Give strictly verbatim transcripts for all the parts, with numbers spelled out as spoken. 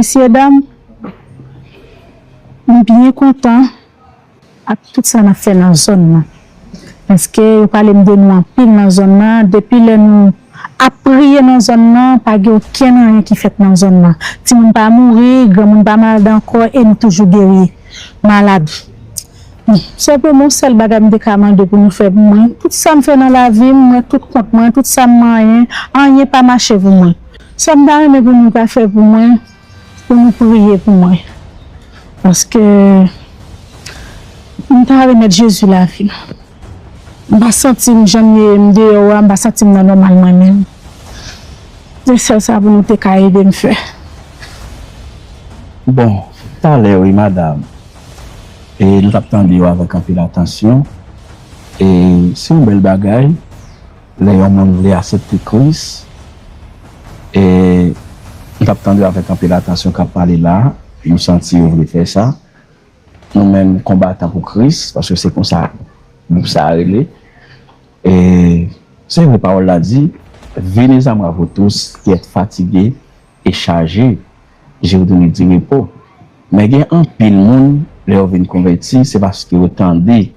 Mesye dam, m byen kontan ak tout sa n ap fè nan zòn nan. Paske yo pale m de nou anpil nan zòn nan. Depi lè nou ap priye nan zòn nan, pa gen okenn anyen ki fèt nan zòn nan. Timoun pa mouri, granmoun pa malad ankò e nou toujou geri malad. Bon, se pou mwen, sèl bagay m te ka mande pou nou fè pou mwen. Tout sa m fè nan lavi m, mwen tout kont mwen, tout sa m manyen, anyen pa mache pou mwen. Sa m ta renmen pou nou ta fè pou mwen, pou nou priye pou mwen. Paske m ta remèt Jezi lavi m. M pa santi m jan m ye, m deyò a, m pa santi m nan nòmal mwen menm. Se sèl sa pou nou te ka ede m fè. Bon, talè wi, madanm. E nou t ap tande yo avèk anpil atansyon. E se yon bèl bagay lè yon moun vle aksepte Kris. E nou t ap tande yo avèk anpil atansyon k ap pale la. Nou santi yo vle fè sa. Nou menm konbatan pou Kris, paske se konsa gwoup sa a rele. E se vre pawòl la di, Venez à moi, vous tous qui êtes fatigués et chargés, je vous donnerai du repos. Men gen anpil moun, lè yo vin konvèti, se paske yo tande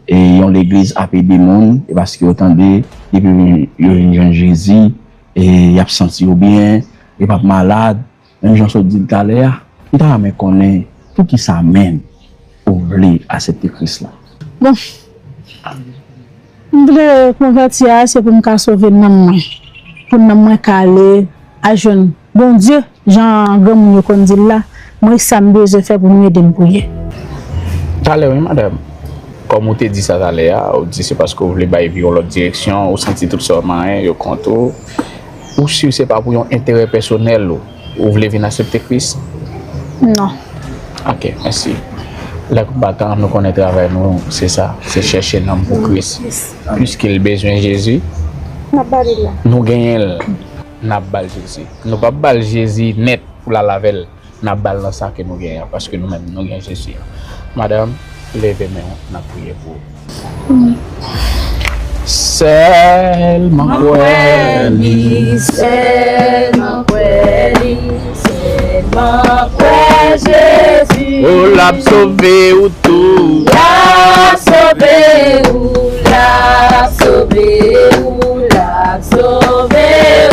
e yon legliz ap ede moun, e paske yo tande depi yo vin jwenn Jezi, e y ap santi yo byen, yo p ap malad. Menm jan w sot di l talè a, m ta renmen konnen poukisa menm ou vle aksepte Kris la. Bon, m vle konvèti a, se pou m ka sove nanm mwen, pou nanm mwen ka ale al jwenn Bondye, jan granmoun yo konn di l la, mwen sa m bezwen fè pou nou ede m priye. Talè wi madanm, kòm ou te di sa talè a, ou di se paske ou vle bay vi yon lòt direksyon, ou santi tout sa w manyen yo kont ou, ou si se pa pou yon enterè pèsonèl ou, ou vle vin aksepte Kris? Non. Ok, mèsi. Lè konbatan, nou konnen travay nou, se sa, se chèche nanm pou Kris. Piske l bezwen Jezi, nou genyen l, n ap ba l Jezi. Nou p ap ba l Jezi nèt pou l al avè l, n ap ba l nan sa ke nou genyen an, paske nou menm, nou gen Jezi an. Madanm, leve men w, n ap priye pou ou. Sèlman kwè li, sèlman kwè li, sèlman kwè Jezi. O l ap sove ou tou. L ap sove ou, l ap sove ou, l ap sove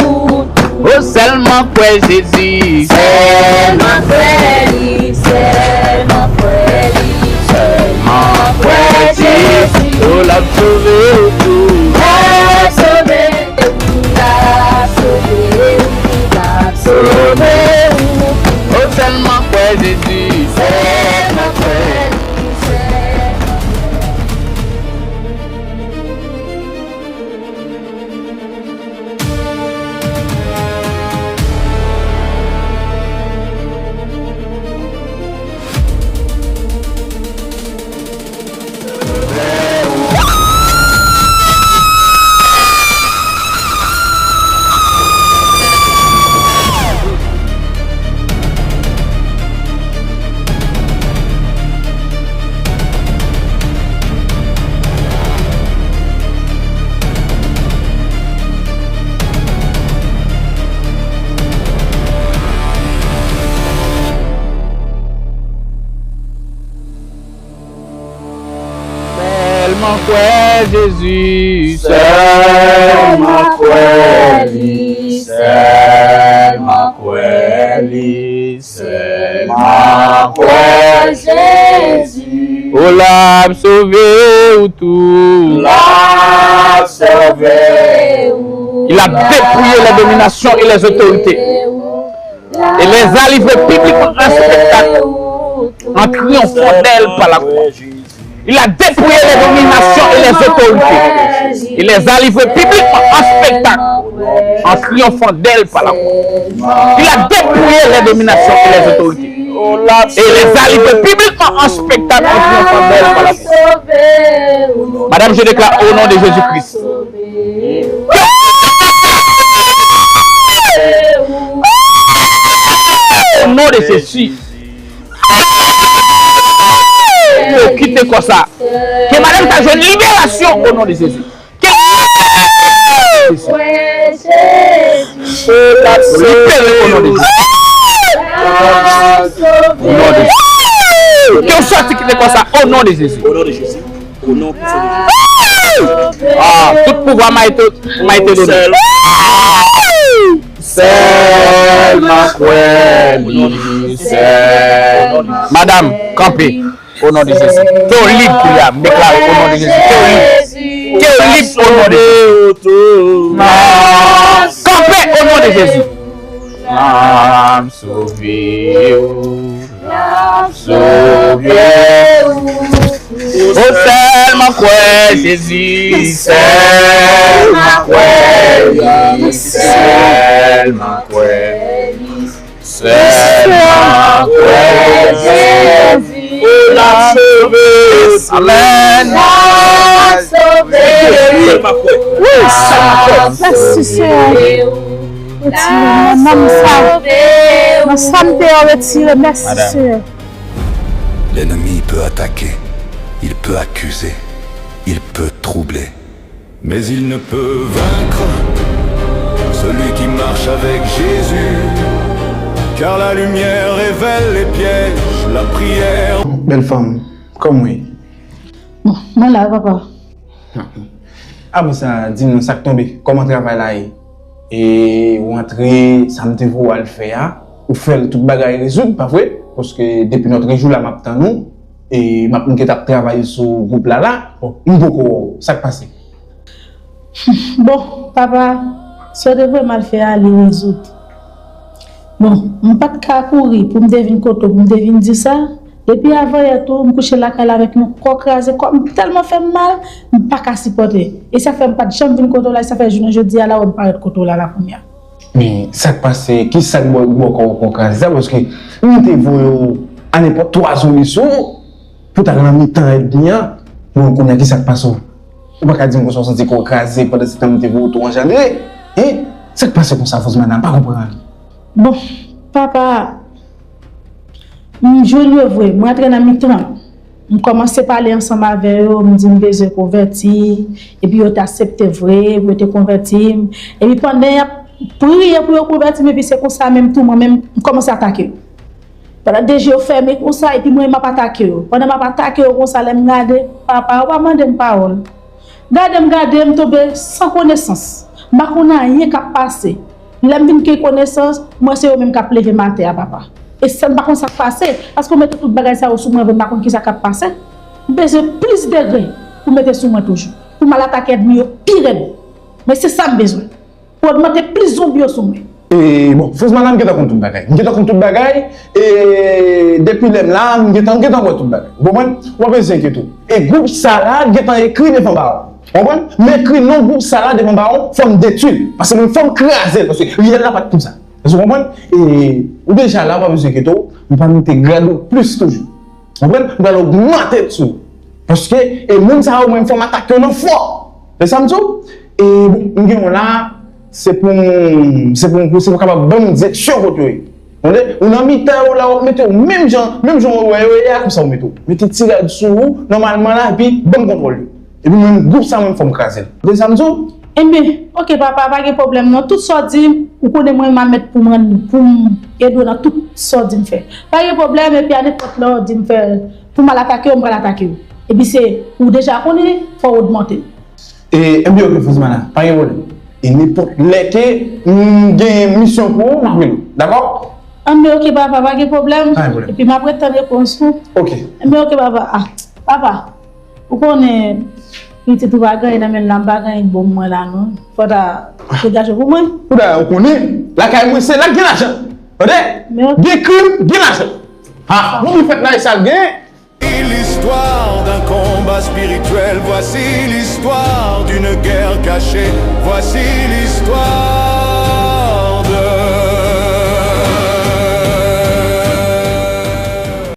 ou. O sèlman kwè Jezi. Sèlman kwè li, sèlman kwè li, sèlman kwè Jezi. O l ap sove ou tou. L ap sove ou, l ap sove ou, l ap sove ou. O sèlman kwè Jezi. Sèlman kwè li, sèlman kwè li. Sèlman kwè Jezi, sèlman kwè li, sèlman kwè li, sèlman kwè Jezi. O l ap sove ou tou. L ap sove ou. Il a dépouillé les dominations et les autorités. Et les a livrés publiquement en spectacle en triomphant d'elles par la croix. Il a dépouillé les dominations et les autorités. Il les a livrés publiquement en spectacle en triomphant d'elles par la croix. Il a dépouillé les dominations et les autorités. Et les a livrés publiquement en spectacle en triomphant d'elles par la croix. Madame, je déclare au nom de Jésus-Christ. Au nom de Jésus. Yo kite kò sa. Ke madanm ta jwenn liberasyon o non de Jezi. Ke libere o non de Jezi. O non de Jezi. Ke w sòti kite kò sa, o non de Jezi. O non de Jezi. O non pwisan de Jezi. Ah, tout pouvwa mayte, mayte donnen. Sèlman kwè li, sèlman. Madanm, kanpe. O non de Jezi. Ke w lib kounye a, m deklare o non de Jezi. Ke w lib. Ke w lib o non de Jezi. Kanpe o non de Jezi. L ap sove w. L ap sove w. O sèlman kwè Jezi, sèlman kwè li, sèlman kwè li. Sèlman kwè Jezi, l ap sove w. Amèn. L ap sove w. Wi, Senyè. Mèsi, Senyè. Retire nan nanm sa. Nan sa m te yo, retire. Mèsi, Senyè. L'ennemi peut attaquer, il peut accuser, il peut troubler. Mais il ne peut vaincre celui qui marche avec Jésus, car la lumière révèle les pièges, la prière. Bèl fanm, kòman w ye? Bon, mwen la, papa. Apre sa, di m non, sa k tonbe? Kòman travay la ye? E ou antre, sa m te voye w al fè a, ou fè l, tout bagay rezoud, pa vre? Paske depi nòtrejou la, m ap tann ou, e m ap, m gentan ap travay sou gwoup la la. Bon, m poko wè w. Sa k pase? Bon, papa, sa w te voye m al fè a, li rezoud. Bon, m pa t ka kouri pou m te vin kote w, pou m te vin di sa. Depi avanyè tou, m kouche lakay la avèk yon kò kraze, kò m tèlman fè m mal, m pa ka sipòte. E sa fè m pa t janm vin kote w la, e sa fè jounen jodi a la, w wè m parèt kote w la, la kounye a. Men, sa k pase? Kisa k ba w kò, kò kraze sa? Paske m te voye w a nenpòt twa zombi sou ou, pou w t al nan mitan ènmi an. Bon, kounye a, kisa k pase w? Ou pa ka di m konsa w santi kò w kraze pandan se tan m te voye w tou anjandre? Hein? Sa k pase konsa, Fozmana? M pa konprann. Bon, papa, m jwenn yo vre, m rantre nan mitan. M kòmanse pale ansanm avè yo, m di m bezwen konvèti, epi yo te aksepte vre, yo te konvèti m. Epi pandan y ap priye pou yo konvèti m, epi se konsa menm tou, mwen menm, m kòmanse atake yo. Pandan de je yo fèmen konsa, epi mwen, m ap atake yo. Pandan m ap atake yo konsa, lè m gade, papa, yo pa mande m pawòl. Gade m, gade m, tonbe san konesans. M pa konn anyen k ap pase. Lè m vin gen konesans, m wè se yo menm k ap leve m atè a, papa. E sa m pa konn sa k pase, paske w mete tout bagay sa yo sou mwen vre, m pa konn kisa k ap pase. M bezwen plis degre pou mete sou mwen toujou. Pou m al atake ènmi yo pi rèd. Men se sa m bezwen. Pou ogmante plis zonbi yo sou mwen. E, bon, Fozmana, m gentan konn tout bagay. M gentan konn tout bagay. E depi lè m la, m gentan, m gentan wè tout bagay. Ou konprann? Ou pa bezwen enkyete w. E gwoup sa la gentan ekri devan ba w. Ou konprann? M ekri non gwoup sa la devan ba w, fò m detwi l. Paske mwen, fò m kraze l. Paske riyèl la pa t konsa. Èske w konprann? E ou deja la, ou pa bezwen enkyete w. M pral monte grad ou plis toujou. Ou konprann? M pral ogmante l sou ou. Paske, e moun sa yo, mwen, fò m atake yo nan fò. Se sa m di w? E bon, m gen yon la, se pou, se pou, se pou kapab ban m direksyon kote yo ye. Tande? Ou nan mitan yo la, w ap mete w menm jan, menm jan w wè yo ye a, konsa w mete w. Mete ti rad sou ou, nòmalman la, epi ban m kontwòl yo. Epi mwen, gwoup sa, mwen, fò m kraze l. Tande sa m di w? Enben, oke, papa, pa gen pwoblèm non. Tout sa w di m, ou konnen mwen, m a mèt pou m rann, pou m ede w nan tout sa w di m fè. Pa gen pwoblèm, epi a nenpòt lè w di m fè, pou m al atake yo, m pral atake yo. Epi se, ou deja konnen, fò w ogmante l. E, enben, oke, Fozmana, pa gen pwoblèm. E nenpòt lè ke m gen misyon pou ou, m ap rele w. Dakò? Enben, oke, papa, pa gen pwoblèm. Pa gen pwoblèm. Epi m ap ret tann repons ou. Oke. Enben, oke, papa. Ah, papa, ou konnen, pitit ou pa gen anyen nan men l la, m pa gen anyen k bon pou mwen la, non. Fò ta degaje pou mwen. Ou dayè, ou konnen, lakay mwen, se la k gen lajan. Tande? Men oke. Gen krim, gen lajan. Ah, bon, mwen fèt la, e sa l gen. L'histoire d'un combat spirituel, voici l'histoire d'une guerre cachée, voici l'histoire de